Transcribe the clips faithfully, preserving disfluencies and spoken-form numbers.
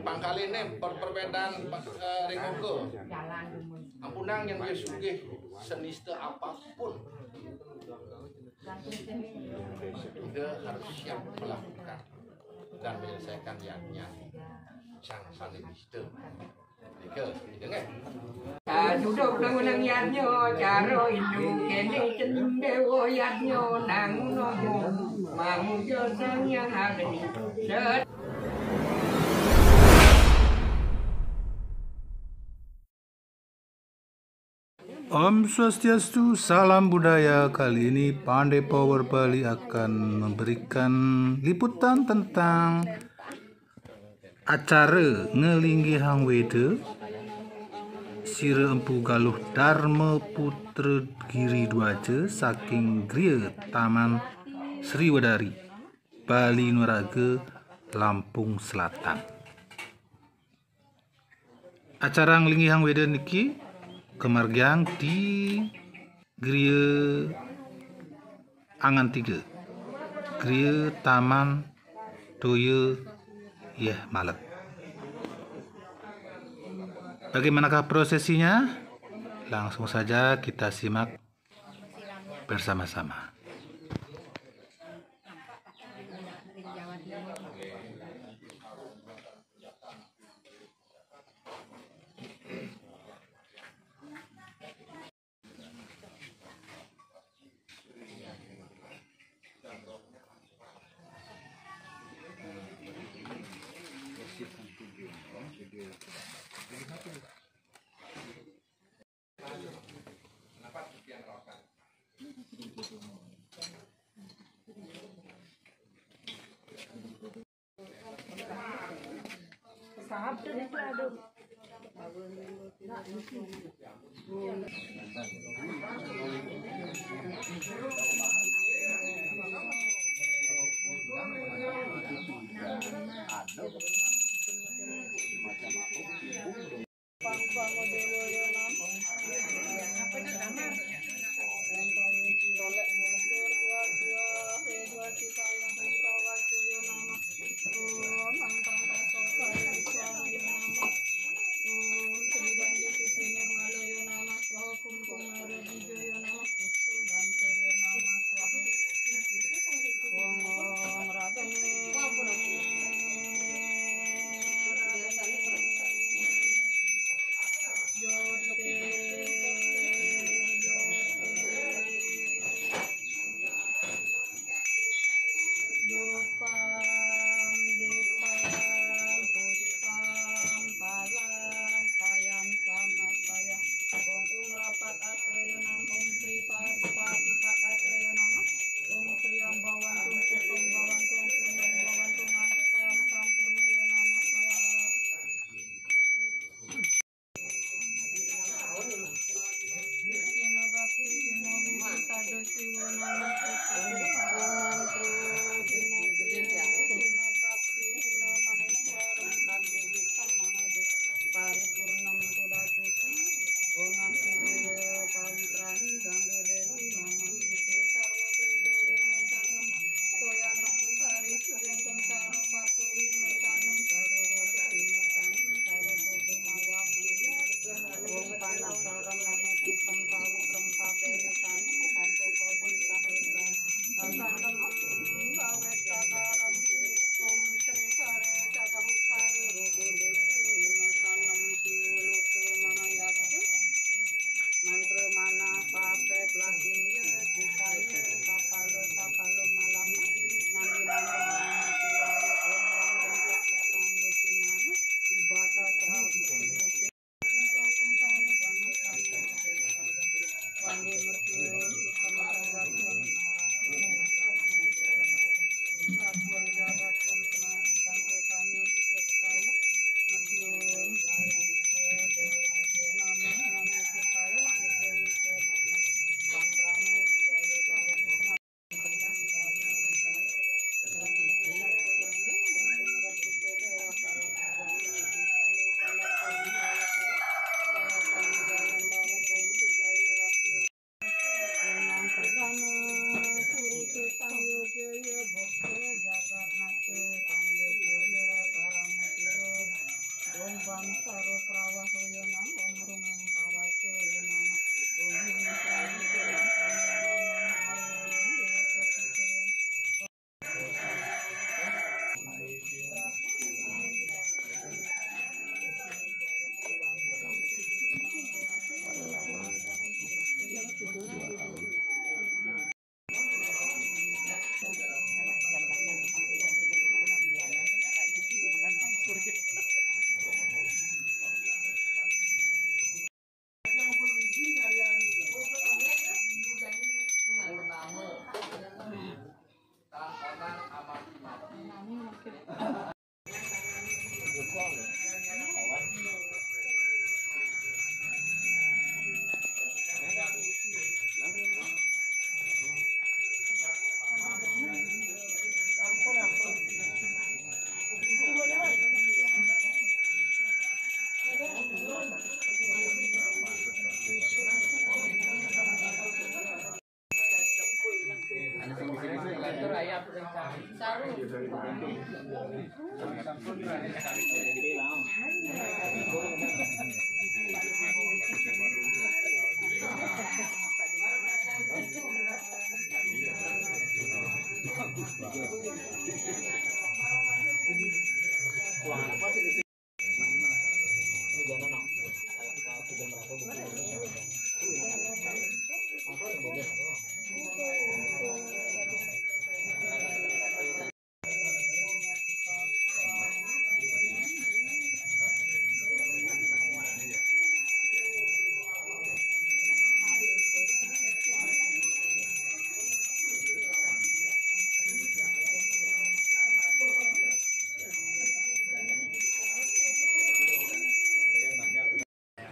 Pangkaline per-, perbedaan, eh, ring oga. Ampunang yen dia sugih senista apapun. Kita harus siap melakukan dan menyelesaikan yadnya sang paling nista. Nika, nika nggih. Suda prangunang yadnya, cara Hindu kene cendem dewa yadnya, nang nomo, mamuja Sang Hyang Agni. Set. Om Swastiastu, salam budaya. Kali ini Pandey Power Bali akan memberikan liputan tentang acara ngelinggihang Weda, sira Empu Galuh Dharma Putra Giri Dwaja saking Griya Taman Sriwedari, Bali Nuraga, Lampung Selatan. Acara nglinggihang Weda niki kamargiang di Griya Angan Tiga, Griya Taman Toya Yeh Malet. Bagaimanakah prosesinya? Langsung saja kita simak bersama-sama.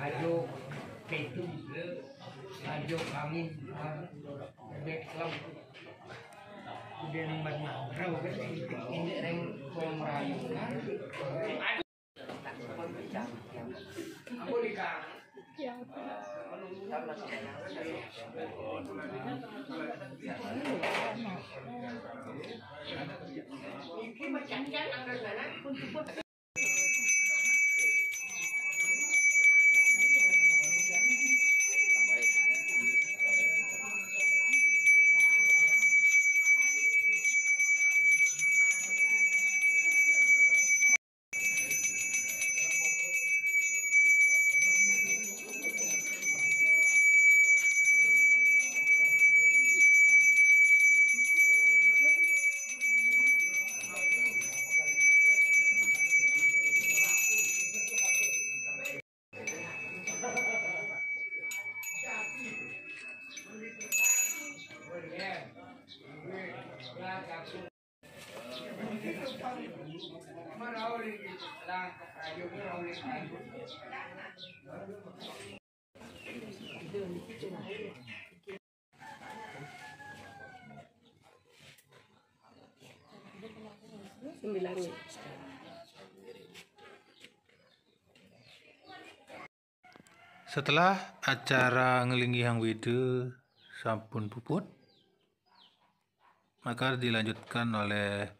Ajo petu, ajo kami, ah, bek lem. Udah nang banyak bro, kan ini reng pemerayu, kan? Aku di kang. Iki macam-macam angkat sana. Setelah acara ngelinggihang Wida sampun puput, maka dilanjutkan oleh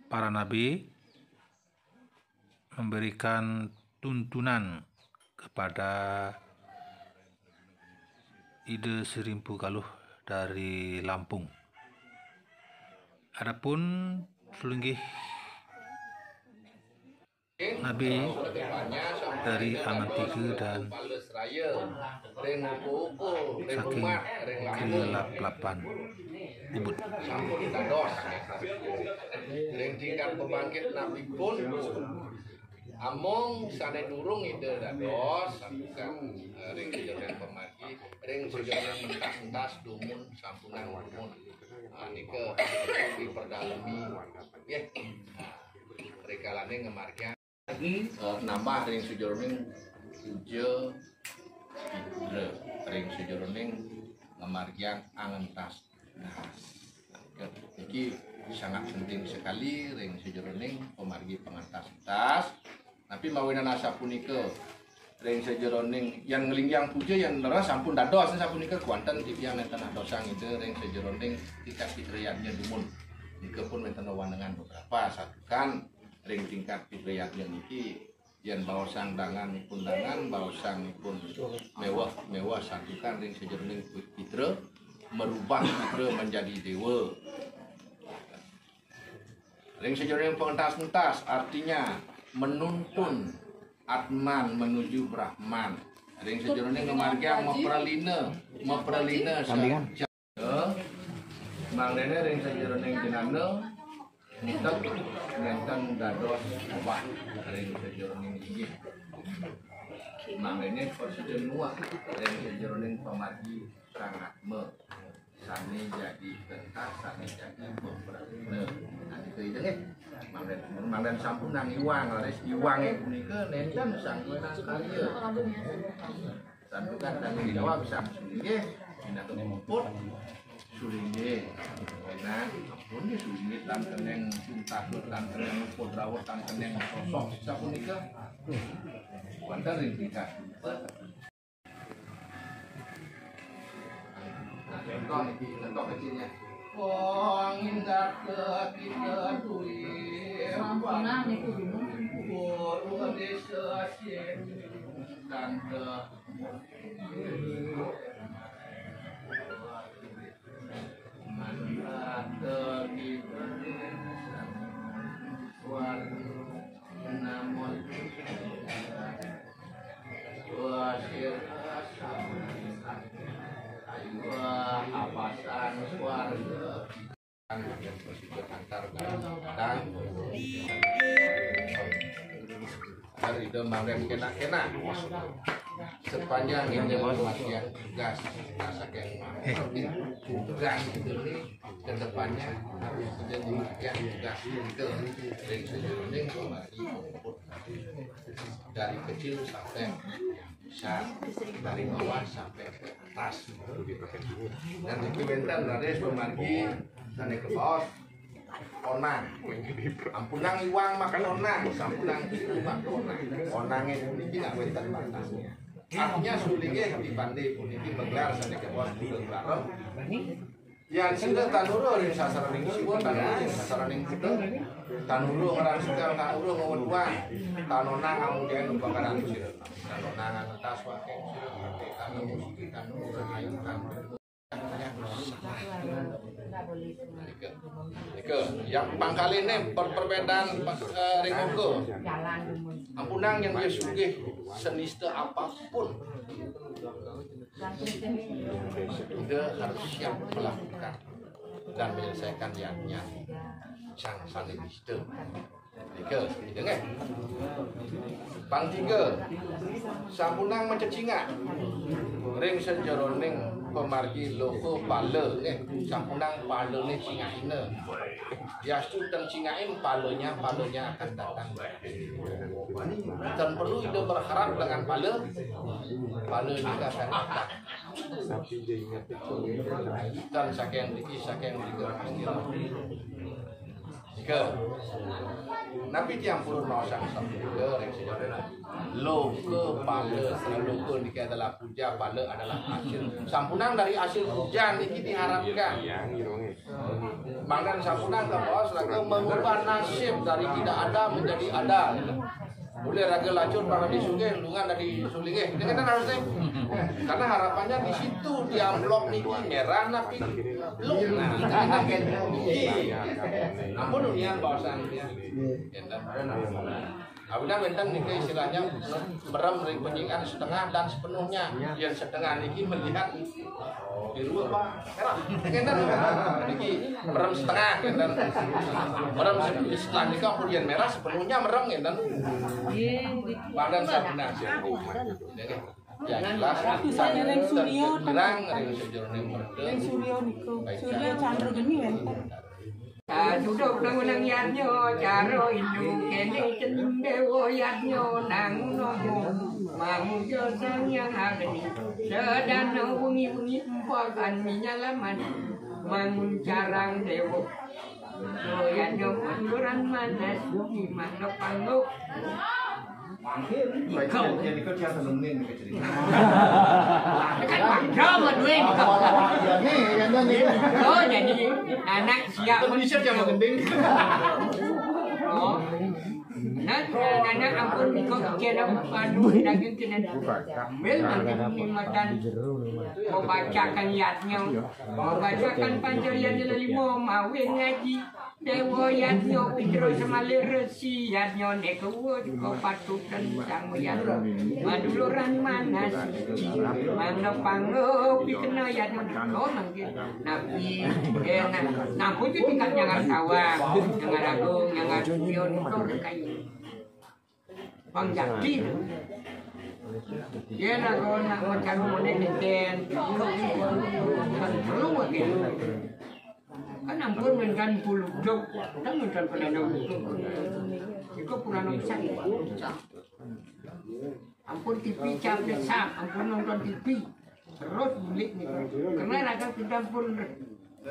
para nabi memberikan tuntunan kepada Ida Sri Empu Galuh dari Lampung. Adapun sulinggih nabi dari angan tiga dan saking kelap-lapan Ubud. Sampun dados. Ring tingkat pembangkit nabi pun among sane durung Ida dados, santukan, eh, ring sajeroning pamargi, ring sajeroning mentas-entas dumun sampunang dumun. Ah, nika diperdalemi. Nggih. Nah, rikalane ngamargiang lagi, eh, nambah ring sajeroning puja pitra, ring sajeroning ngamargiang angentas. Nah, niki sangat penting sekali ring sajeroning pamargi pangentas-entas. Napi mawinan asapunika, ring sajeroning yan nglinggiang puja yan leres sampun dados sapunika, kuanten titiang nenten adosang Ida ring sajeroning tingkat pitra yadnya dumun. Nika pun wenten wewanengan beberapa, santukan ring tingkat pitra yadnya niki, yan baosang dangan ipun dangan, baosang ipun mewah, mewah santukan ring sajeroning pitra, merubah pitra menjadi dewa. Ring sajeroning pengentas-entas, artinya menuntun Atman menuju Brahman. Ring sajeroning ngamargiang mapralina, mapralina. Tandingan. Sarja. Mangdene ring sajeroning jenana, nenten, nenten dados obah ring sajeroning inggih. Mangdene prasida nuwuh ring sajeroning pamargi Sang Atma. Sane jagi pentas, sane jagi pemberana. Nah, itu, itu nggih. Mangdan, mangdan sampunang iwang, leres iwange punika nenten sanggunan karya. Santukan tanggung jawab sang sulinggih, pinaka puput sulinggih. Nah, ampun nggih sulinggih tan keneng tuntas, tan keneng pudrawet, tan keneng sosok sapunika. Wonten ring tingkat. Nah, contoh niki, contoh kecilnya. Pangindaka kita tuli. Sampunang niku gunung. Guru desa sing tante. Mantata kita. Waduh. Namun. Wah, sir. Ayo, apasan swarga. Dan antar dan dan dari itu mangga kena-kena. Sepanjang ini latihan tugas, rasakan tugas itu nih, ke depannya harus menjadi latihan tugas itu. Dari sejauh ini dari kecil sampai besar, dari bawah sampai ke atas. Dan niki wénten raris pamargi sané kebaos onang. Ampunang iwang maka onang, sampunang iwang maka onang. Onangé puniki nggak wénten batasnya. Artinya sulingé di Pandé puniki menggelar sané kebaos buka bareng. Yan sira tanuruh ring sasarening Siwa, tanuruh ring sasarening Buddha, tanuruh ngrangsekang, tanuruh ngweduhan, tanonang amung jaen upakaran sira. Tanonang antas waking sira, tanonang musiki, tanonang ayu, tanonang. Nika, nika, yang pangkaliné per-, perbedaan pas, eh, ring oka. Ampunang yang dia sugih senista apapun. Kita harus siap melakukan dan menyelesaikan yadnya sang sané nista. Tiga, tiga nggih. Pang tiga, sampunang macecingak ring sajeroning pamargi loka pala nggih. Sampunang palané cingakina. Yastu ten cingakin palanya, palanya akan datang. Ten perlu kita berharap dengan pala, pala juga akan datang. Dan saking niki, saking niki pasti. Tiga. Napi tiang purun naosang sabda ring sejarah. Loka pala, loka niki adalah puja, pala adalah hasil. Sampunang dari hasil puja niki diharapkan. Mangda sampunang kabaos raga mengubah nasib dari tidak ada menjadi ada. Boleh raga lacur pang dadi sugih, lungan dadi sulingih. Ini kan harusnya. Karena harapannya di situ, di amplop niki merah napi. Lu, nah, ini kan niki. Ampun, unian baosan. Awinan wénten niki istilahnya merem ring penyingan setengah dan sepenuhnya. Yang setengah niki melihat biru apa? Merah. Ngénten. Niki merem setengah, ngénten. Merem se-, setelah nika ampun yén merah sepenuhnya merem, ngénten. Badan sabda. Ya, jelas. Atusan ring surya, terang ring sejeroning merta. Ring surya niku. Surya candra geni wénten. Kaduduk nang yadnya cara induk kéné cening déwa yadnya nang nomo. Mamuja Sang Hyang Agni. Sedana wengi-wengi empakan minyalaman. Mangun carang déwa. Yadnya manduran manas. Di mana panggung. Iko. Jadi kau dia seneng nih cerita. Kan mangga mah duwe. Ya nih, ya nih. Oh, jadi anak siap. Bisa jangan gending. Oh. Nah, anak ampun kok kena padu daging kena. Ambil mangga nikmatan. Membacakan yadnya. Membacakan panjarian lelimo mawin ngaji. Déwa yadnya pitra semali resi yadnya neka wut kapatutan sang yadnya maduluran manas siji. Mangda pangga pikena yadnya neka mangkin. Napi, eh, na-, nampun ju tingkat nyanggar sawang, nyanggar agung, nyanggar suyun, kau dekai. Bang Jaki. Yén aku nak macan muni nenten. Perlu lagi. Kan ampun nenten puluh dok, kan nenten penanda hukum. Itu kurang besar. Ampun T V cap desam, ampun nonton T V. Terus bulik nih. Karena raga kita pun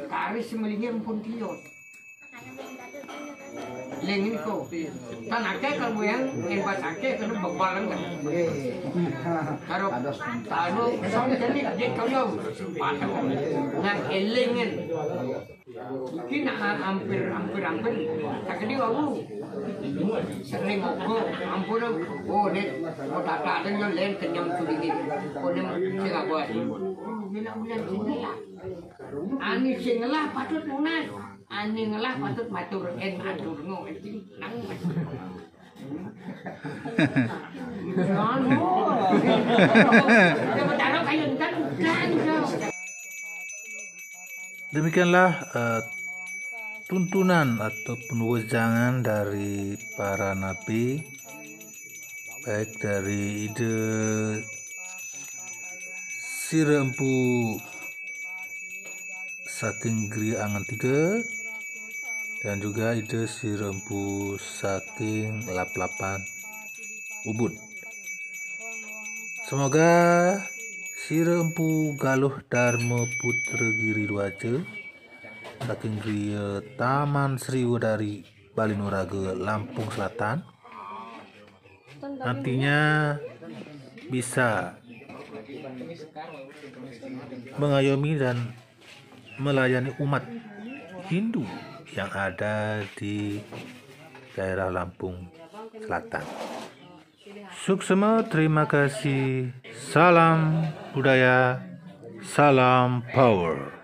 karis melingin pun kios. Lengin ko. Tan akeh kan muyang, en pas akeh kan bebalan kan. Karo anu, song jenik dia kau yang nang elengin. Iki nak hampir, hampir, hampir. Tak kena aku. Sering aku, ampun, oh, nek, mau tak ada yang lain kenyang sedikit. Oh, nek, sing apa sih? Ini nak bulan sini lah. Ani sing ngelah patut lunas. Ani ngelah patut matur, en matur ngo. Nang. Anu. Coba taruh kayu entar udah, udah. Demikianlah eh, tuntunan ataupun wejangan dari para nabi, baik dari Ida Sira Empu saking Gria Angan tiga dan juga Ida Sira Empu saking Lap-Lapan Ubud. Semoga Sira Empu Galuh Dharma Putra Giri Dwaja saking Gria Taman Sriwedari, Bali Nuraga, Lampung Selatan, nantinya bisa mengayomi dan melayani umat Hindu yang ada di daerah Lampung Selatan. Suksma, terima kasih. Salam budaya, salam power.